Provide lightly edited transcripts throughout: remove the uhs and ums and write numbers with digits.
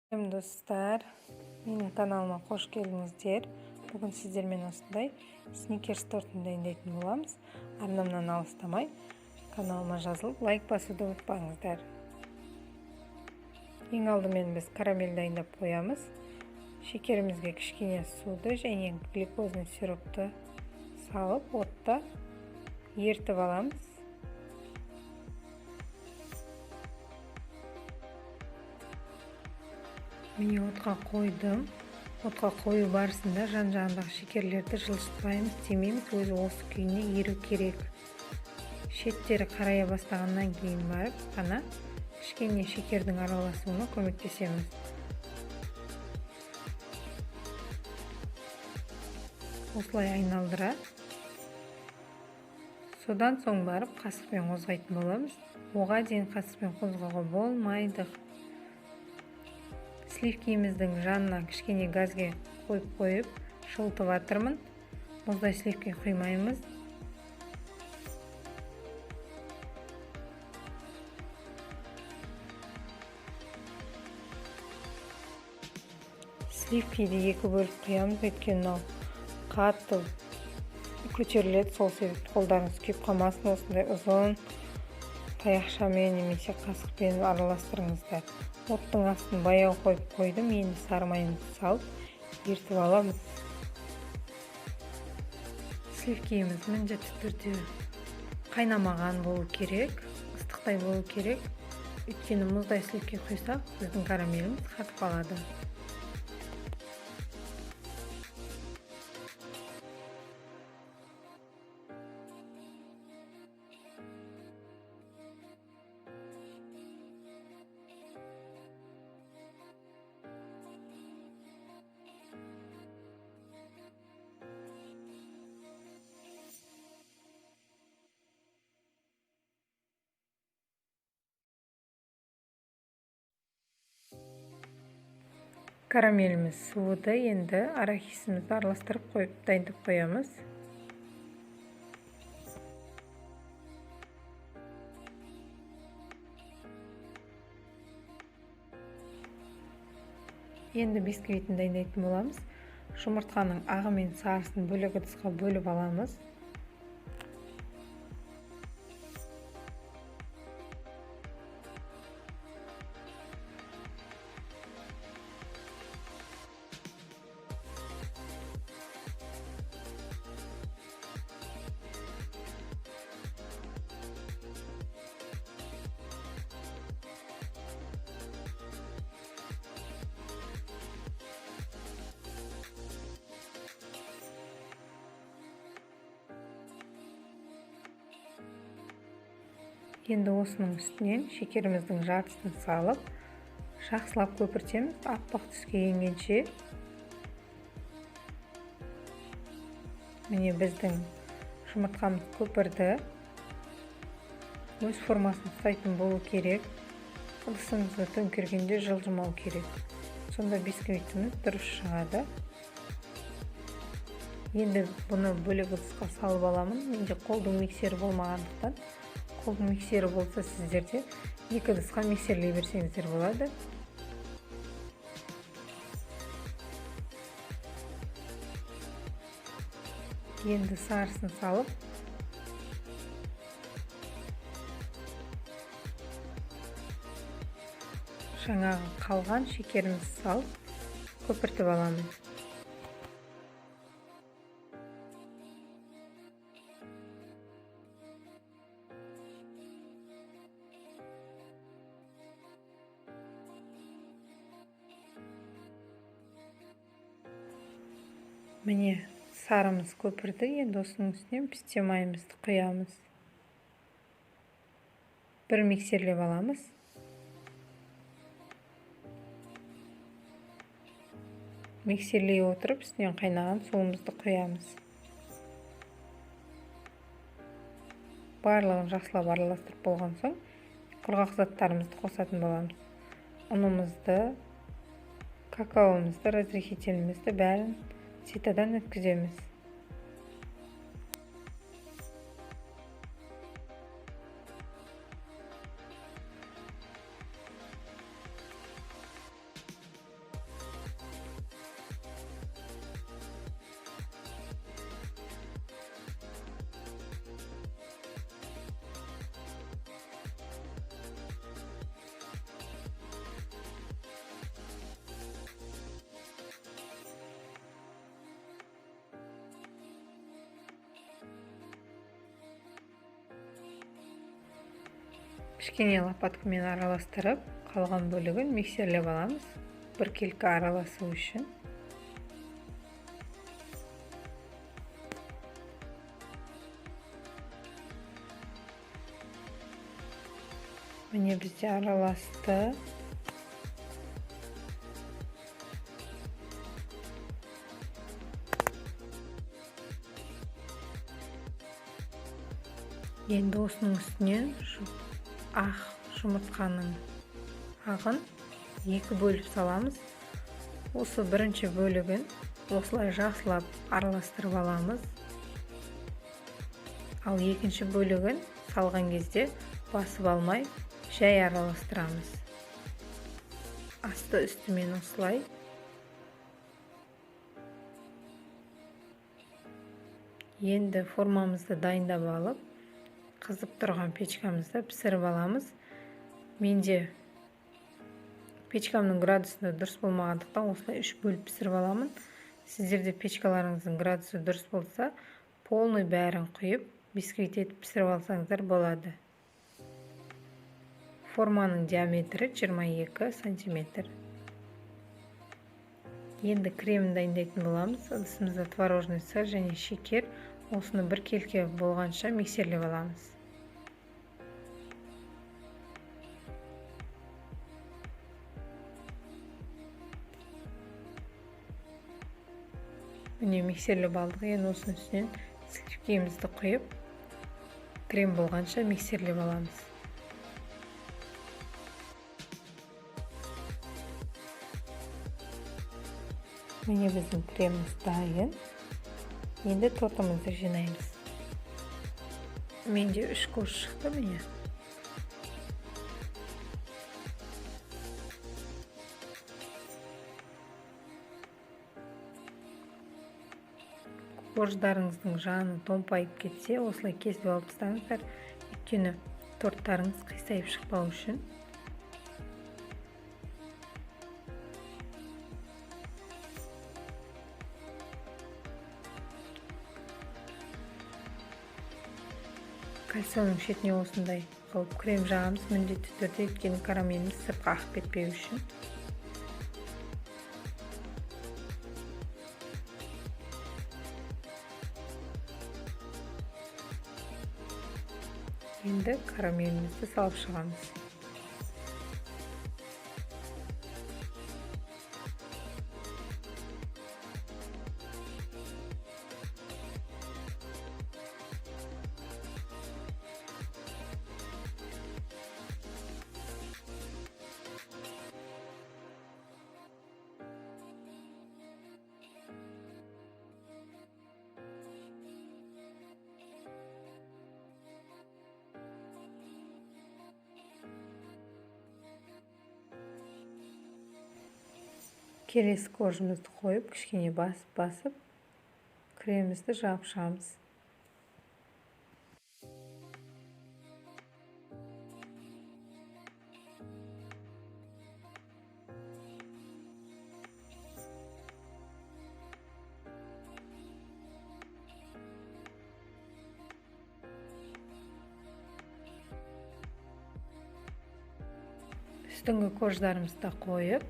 Сәлем, достар! Менің каналыма қош келдіңіздер. Бүгін сіздермен осындай сникерс тортын дайындайтын боламыз. Арнамнан алыстамай, каналыма жазылып, лайк басуды ұмытпаңыздар. Ең алдымен біз карамель дайындап қоямыз. Шекерімізге кішкене суды және глюкозный сиропты салып, отта ертіп аламыз. Міне, отқа қойдым. Отқа қою барысында жан-жағындағы шекерлерді жылжытпаймыз, тимейміз, өзі осы күйіне еру керек. Шеттері қарая бастағаннан кейін барып қана кішкене шекердің араласуына көмектесеміз. Осылай айналдыра. Содан соң барып қасықпен қозғайтын боламыз. Оға дейін қасықпен қозғауға болмайды. Сливкиміздің жанына кішкене газге қойып-қойып жылытып жатырмын. Мұздай сливки құймаймыз. Сливкиді екі бөліп құямыз, өйткені мынау қатты көтеріледі, сол себепті қолдарыңыз күйіп қалмасын, осындай ұзын таяқшамен немесе қасықпен араластырыңыздар. Оттың астын баяу қойып қойдым, енді сары майымызды салып ертіп аламыз. Сливкиіміз міндетті түрде қайнамаған болу керек, ыстықтай болу керек. Өйткені мұздай сливки құйсақ, біздің карамеліміз қатып қалады. Карамеліміз суыды, енді арахисімізді араластырып қойып дайындап қоямыз. Енді бисквитін дайындайтын боламыз. Жұмыртқаның ағы мен сарысын бөлек ыдысқа бөліп аламыз. Енді осының үстінен шекеріміздің жартысын салып, жақсылап көпіртеміз, аппақ түске енгенше. Міне, біздің жұмыртқамыз көпірді. Өз формасын ұстайтын болу керек. Ыдысымызды төңкергенде жылжымау керек. Сонда бисквитіміз дұрыс шығады. Енді бұны бөлек ыдысқа салып аламын. Менде қолдың миксері болмағандықтан, қолдың миксері болса, сіздерде екі ыдысқа миксерлей берсеңіздер болады. Енді сарысын салып, жаңағы қалған шекерімізді салып көпіртіп аламын. Міне, сарымыз көпірді, енді осының үстінен пісте майымызды құямыз. Бір миксерлеп аламыз. Миксерлей отырып, үстінен қайнаған суымызды құямыз. Барлығын жақсылап араластырып болған соң, құрғақ заттарымызды қосатын боламыз. Ұнымызды, какаомызды, разрыхителімізді бәрін ситадан өткіземіз. Кішкене лопаткамен араластырып, қалған бөлігін миксерлеп аламыз, біркелкі араласу үшін. Міне бізде араласты. Енді осының үстіне ақ жұмыртқаның ағын 2 бөліп саламыз. Осы бірінші бөлігін осылай жақсылап араластырып аламыз. Ал екінші бөлігін салған кезде басып алмай жай араластырамыз. Асты үстімен осылай. Енді формамызды дайындап алып, қызып тұрған печкамызды пісіріп аламыз. Менде печкамның градусы дұрыс болмағандықтан осылай 3 бөліп пісіріп аламын. Сіздерде печкаларыңыздың градусы дұрыс болса, полный бәрін құйып, бисквит етіп пісіріп алсаңыздар болады. Форманың диаметрі 22 сантиметр. Енді кремін дайындайтын боламыз. Ыдысымызда творожный сыр және шекер. Осыны біркелкі болғанша миксерлеп аламыз. Міне миксерлеп алдық. Енді осының үстінен сливкемізді құйып, крем болғанша миксерлеп аламыз. Міне біздің креміміз дайын. Енді тортымызды жинаймыз. Менде 3 корж шықты міне. Корждарыңыздың жаны томпайып кетсе, осылай кесіп алып тастаңыздар, өйткені торттарыңыз қисайып шықпау үшін. Кальсонның шетіне осындай қылып крем жағамыз міндетті түрде, өйткені карамеліміз сыртқа ағып кетпеу үшін. Енді карамелімізді салып шығамыз. Келесі коржымызды қойып, кішкене басып-басып кремімізді жағып шығамыз. Үстіңгі корждарымызды қойып,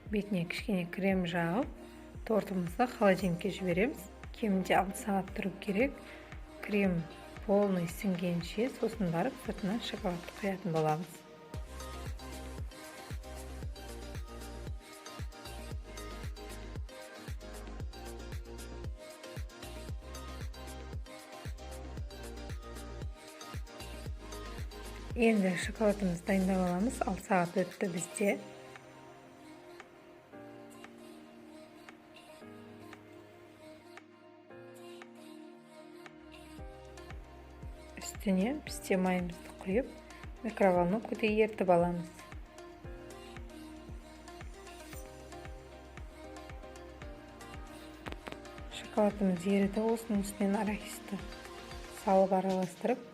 бетіне кішкене крем жағып, тортымызды холодильникке жібереміз. Кемінде 6 сағат тұру керек. Крем полный сіңгенше, сосын барып сыртынан шоколадты құятын боламыз. Енді шоколадымызды дайындап аламыз. 6 сағат өтті бізде. Үстіне пісте майымызды құйып, микроволновкада ерітіп аламыз. Шоколадымыз еріді, осының үстінен арахисті салып араластырып,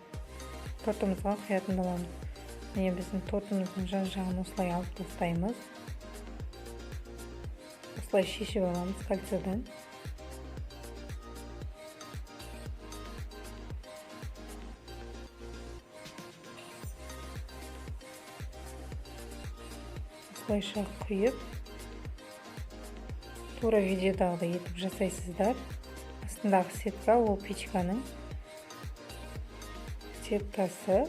тортымызға құятын боламыз. Міне біздің тортымыздың жан-жағын осылай алып тастаймыз. Осылай шешіп аламыз кольцодан. Осылайша құйып, тура видеодағыдай етіп жасайсыздар. Астындағы сетка ол печканың сеткасы.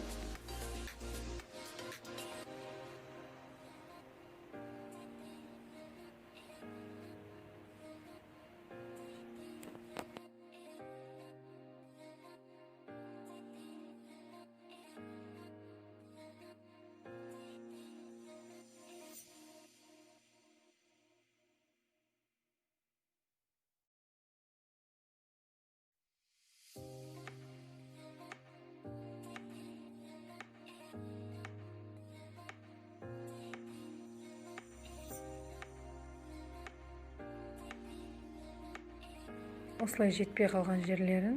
Осылай жетпей қалған жерлерін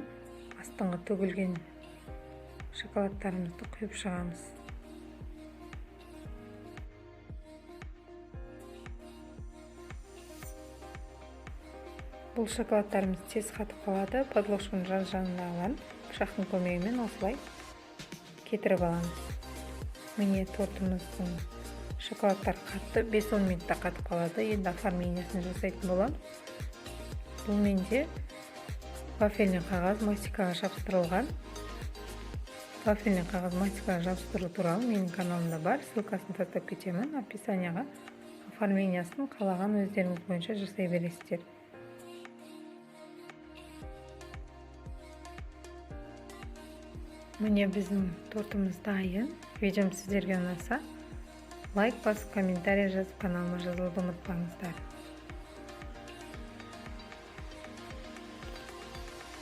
астыңғы төгілген шоколадтарымызды құйып шығамыз. Бұл шоколадтарымыз тез қатып қалады. Подложканың жан-жағындағыларын пышақтың көмегімен осылай кетіріп аламыз. Міне тортымыздың шоколадтар қатты, 5-10 минутта қатып қалады. Енді оформлениесін жасайтын боламыз. Бұл менде вафельный қағаз мастикаға жабыстырылған. Вафельный қағаз мастикаға жабыстыру туралы менің каналымда бар. Ссылкасын тастап кетемін описанияға. Оформлениясын қалаған өздеріңіз бойынша жасай бересіздер. Міне біздің тортымыз дайын. Видеом сіздерге ұнаса, лайк басып, комментарий жазып, каналыма жазылуды ұмытпаңыздар.